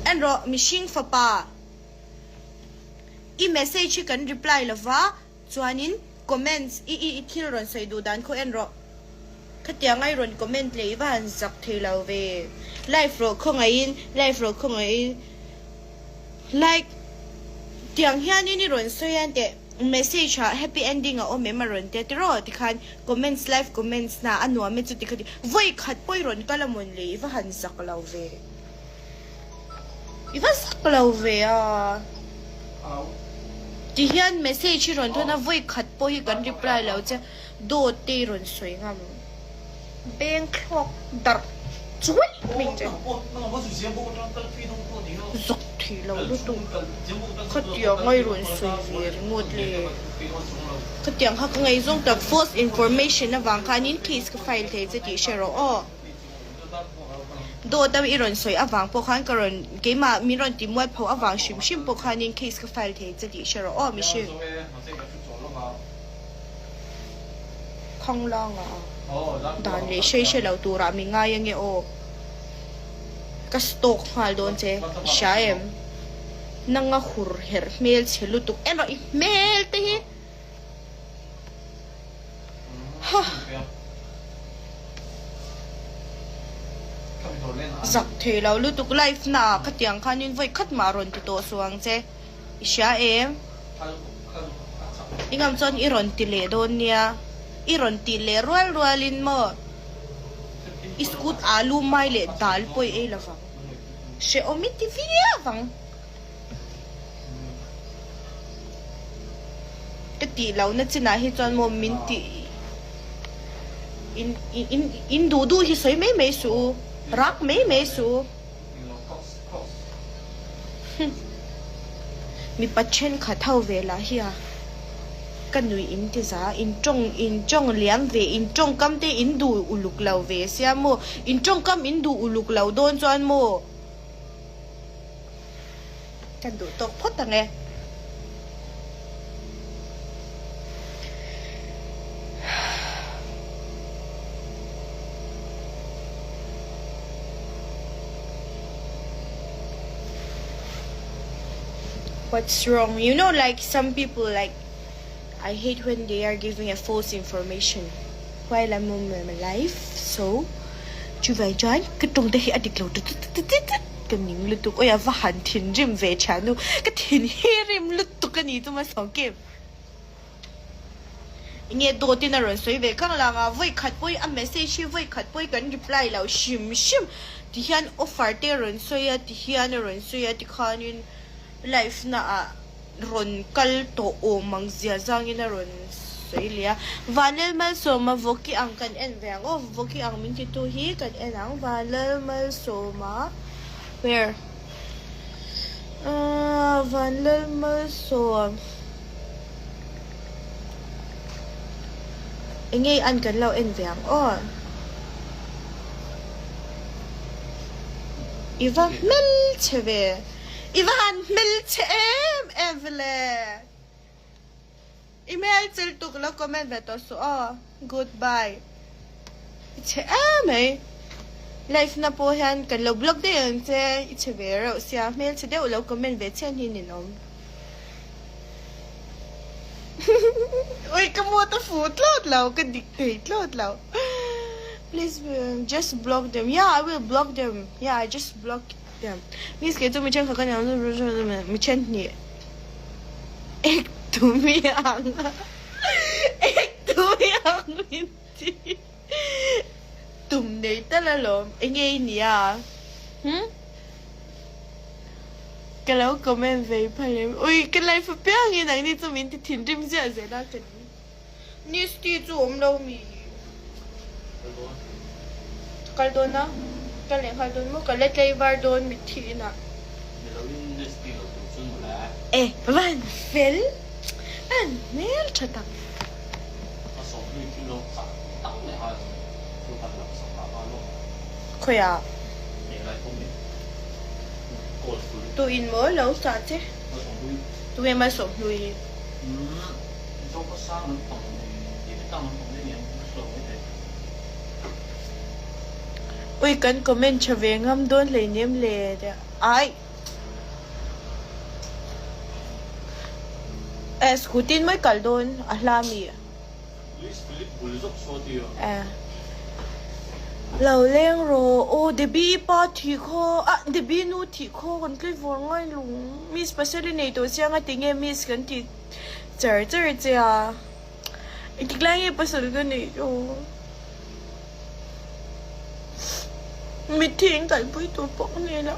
En rawh, mihring fapa, i message hi kan reply lova, chuanin comments i i thil rawn sawi duh dan khaw en rawh. Khatianga i rawn comment leh i va han zak thei lo ve. Live rawh khawngaihin, live rawh khawngaihin. Like tiang hianin i rawn sawi a teh message ah happy ending a awm em a rawn tia tiraw tikhan comments live comments na a nuam e chuti khati vawi khat pawh i rawn kal a mawn le i va han zak lo ve i va zak lo ve a ti hian message i rawn thawn a vawi khat pawh hi kan reply lo che dawt te i rawn sawi ngam. Beng thlawk darh chuai mai che. Zak thei lo lutuk. Khatiang a i rawn sawi ve ringawt le. Khatiang kha ka ngaihzawng tak false information avang khanin case ka file thei che tih hre rawh aw. Dawt a i rawn sawi avang pawh khan ka rawn keimah min rawn ti mualpho avang hrim hrim pawh khanin case ka file thei che tih hre rawh aw mihring. Khanglanga dan leh hrei hre lo turah mi ngai ange aw. Ka stalk nghal dawn che, i hria em? Nanga hur herh hmel chhe lutuk en rawh i hmel te hi. Hah. Zak thei lo lutuk live na ah khatiang khanin vawi khat mah rawn ti tawh suh ang che. I hria em? I ngam chuan i rawn ti leh dawn nia. I rawn tih leh rual rualin maw i scoot alu mai leh dal pawh i ei lovang. Hrehawm i ti viau ang. Ka tih lohna chinah hi chuan maw min tih in in in duh duh hi sawi mai mai suh u, rak mai mai suh u. Mipa thenkhat ho ve lah hi a ka nuih in ti za in tawng in tawng liam ve in tawngkam te in duh uluk lo ve sia maw in tawngkam in duh uluk lo dawn chuan maw ka duh tawk phawt ang e. What's wrong you know like some people like I hate when they are giving a false information while I'm on my life so chuvang chuan ka tawng te hi a dik lo tut tut tut tut tut ka ning lutuk awi a va han thinrim ve thiannu ka thin hi rim lutuk a ni chu masawng kim. Enge dawt in a rawn sawi ve khang lang a, vawi khat pawhin a message hi vawi khat pawhin kan reply lo hrim hrim ti hian offer te a rawn sawi a ti hian a rawn sawi a tikhanin live na ah rawn kal tawh awm ang zia zangin a rawn sawi leh a, Vanlalmalsawma Vawki ang kan en ve ang aw, Vawki ang min titu hi kan en ang, Vanlalmalsawma where ahh Vanlalmalsawm. Enge i an kan lo en ve ang aw. I va hmelchhe ve. I va han hmelchhe em em ve le. I hmelchhe lutuk lo comment ve tawh suh aw. Goodbye. I chhe em mai. Live na pawh hian kan lo block daih ang che. I chhe ve reuh sia hmelchhe deuh lo comment ve chian hi ninawm. Ui ka mut a fu tlawt lo ka dik thei tlawt lo please just block them yeah I will block them yeah I just block them miss kei chu mi thenkhat ka ni mi then hnih ek tumi ang ek tumi ang min ti tum nei tal alawm enge i nia hmm. Ka lo comment ve phal em. Ui ka life apiang in ang ni chu min ti thinrim ziah zel a ka ni. Nisty chu awm lo mi. Kal dawn a. Kal leh nghal dawn maw ka la tlaivar dawn mitthi inah. Ni lo in Nisty lo tur chu nula. E van fel an hmel tha tak. A sawmhlui thil lo chak tak leh nghal chu kan lo sak phah nghal lawk. Khawiah? Englai pawh min call full. Tu in maw lo chah che? Malsawmhlui. Tunge Malsawmhlui? Umm Mizopa sang lampang David tang lampang te aniang ka hre lo mai thei. Ui kan comment tha ve ngam dawn hleinem le. Ai. Eh scooty in mawi kal dawn a hla mi. Louis Philippe bul zawk saw ti a. Eh. Lo leng rawh aw Debbie pa thih khaw ah Debbie nu thih khaw kan tlei vawr ngai lung Miss pasal i nei tawh chiang a tinge Miss kan tih char char che a engtik lai nge pasal ka neih tawh Mitthi in kalpui tur pawh ka nei lo.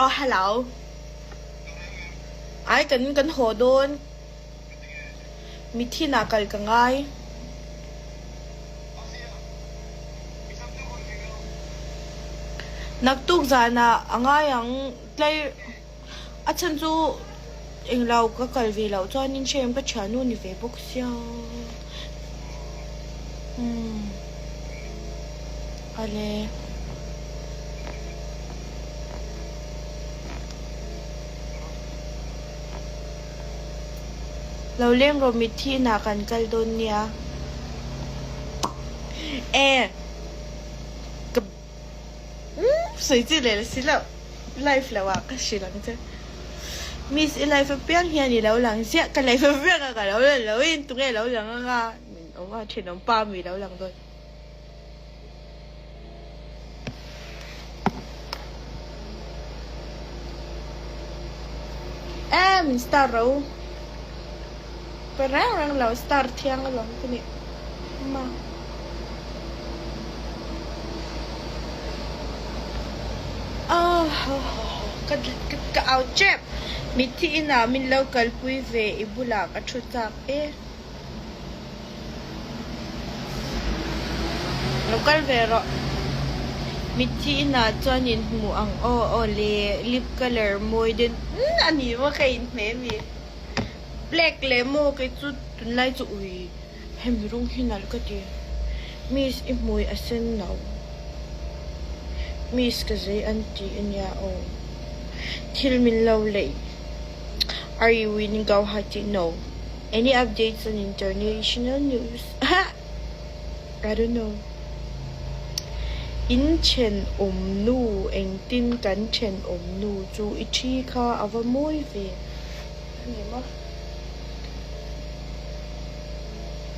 Aw hello. Ai kan kan haw dawn. Mitthi nah kal ka ngai. Naktuk zanah a ngai ang tlai. A chhan chu englo ka kal ve loh chuanin hrem ka thiannu ni ve bawk sia umm ale. Lo leng rawh mitthi inah kan kal dawn nia e ka umm sawi chi leh la si loh. Live lo ah ka hrilh ang che. Miss i live apiang hian i lo lang ziah ka live apiang a ka lo lang lo in tunge lo lang anga min awm a thenawm pa mi lo lang dawn. Eh min star ro pa reng reng lo star thiang alawm ka nih ma. Ka ka au tep mitthi inah min lo kalpui ve i bulah ka thu chak e. Lo kal ve rawh. Mitthi inah chuan inhmuh ang aw aw le lip colour mawi den a ni maw ka inhmeh mi. Black leh maw kei chu tunlai chu ui. Hemi rawng hi nalh ka ti. Miss i hmui a sen lo. Miss ka zei an ti ania aw. Thil min lo leih. Are you in Guwahati? No. Any updates on international news? I don't know. In thenawm nu engtin kan thenawm nu chu i thi kha a va mawi ve. A ni maw?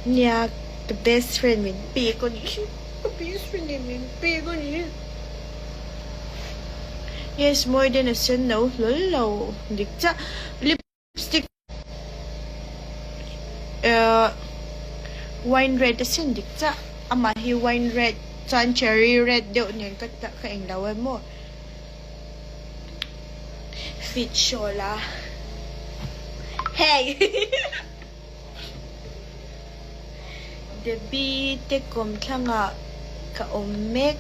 Nia ka best friend min pek a nih hi ka best friend in min pek a nih hi yes more than a sen no hlawl lo dik chiah lipstick ehh wine red a sen dik chiah amah hi wine red chuan cherry red deuh nen ka ka englo emaw. Fit shawl a hei Debbie te kawmthlangah ka awm mek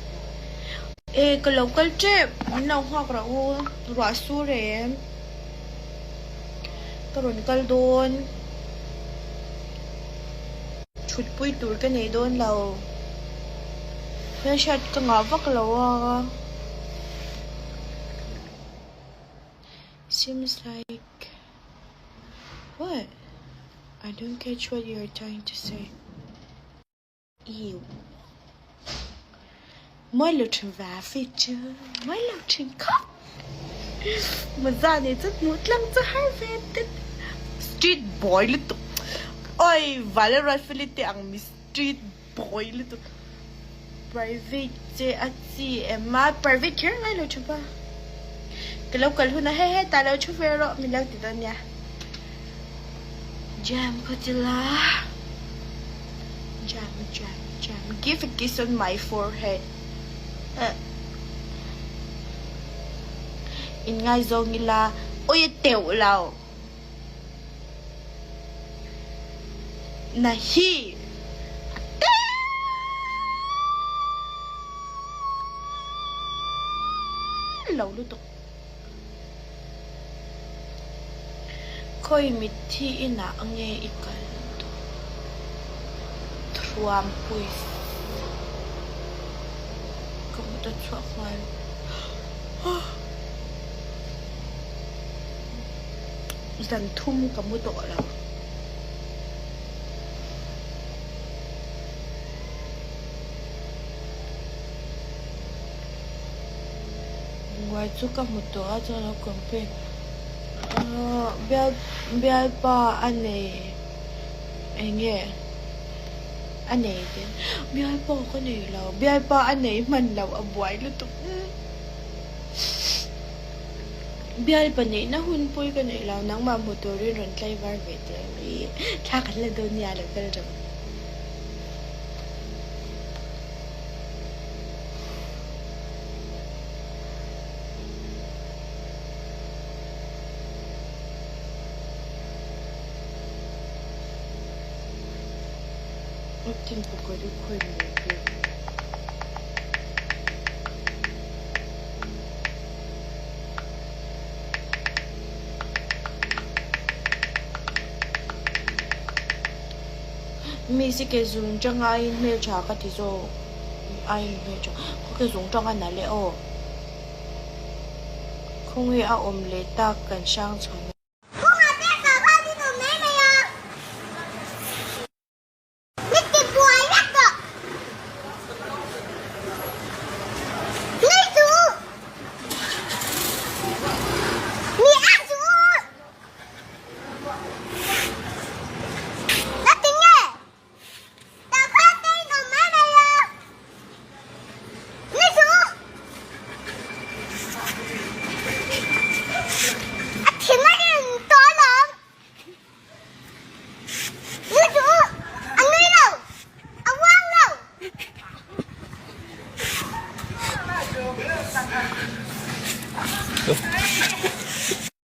e ka lo kal tep min lo nghak rawh u ruah sur em ka rawn kal dawn thutpui tur ka nei dawn lo hmelhriat ka ngah vak lo a. Seems like what? I don't catch what you are trying to say. Ew. Mawi lo thin va fe chu. Mawi lo thin khawp. Mawza nei chu hmuh tlang chu har ve tet. Street boy lutuk. Oi, Valeroy Felite ang mi street boy lutuk. Private che a chi em a, private kher ngai lo thu pa. Ka lo kal hun a he he ta lo thu ve rawh min lo ti dawn nia. Jam khaw chi la. Jam jam jam give a kiss on my forehead. Eh. In ngaizawng ila oi a teuh lo. Na hi a tel lo lutuk. Khawi mitthi inah nge i kal tawh? Thuampui ka hmu ta chhuak nghal. Zan thum ka mu tawh lo. Buai chu ka hmu tawh a chuan a complain bial bialpa a nei eng nge a nei te bialpa ka nei lo bialpa a nei hman lo a buai lutuk bialpa neihna hun pawh hi ka nei lo nangmah hmu turin rawn tlaivar ve teh ang i thla kan la dawn nia lo kal rawh. Tin pakawt i khawi mai bik. Mi si ke zung tang aiin hmeltha ka ti zawk. Aiin hmeltha khaw ke zung tang a na leh aw. Khawnge a awm leh tak kan hrang chhuan a. Kawngah te kah khan in awm mai mai a. Ni ti buai vek tawh. Nui suh u. Mi a suh u.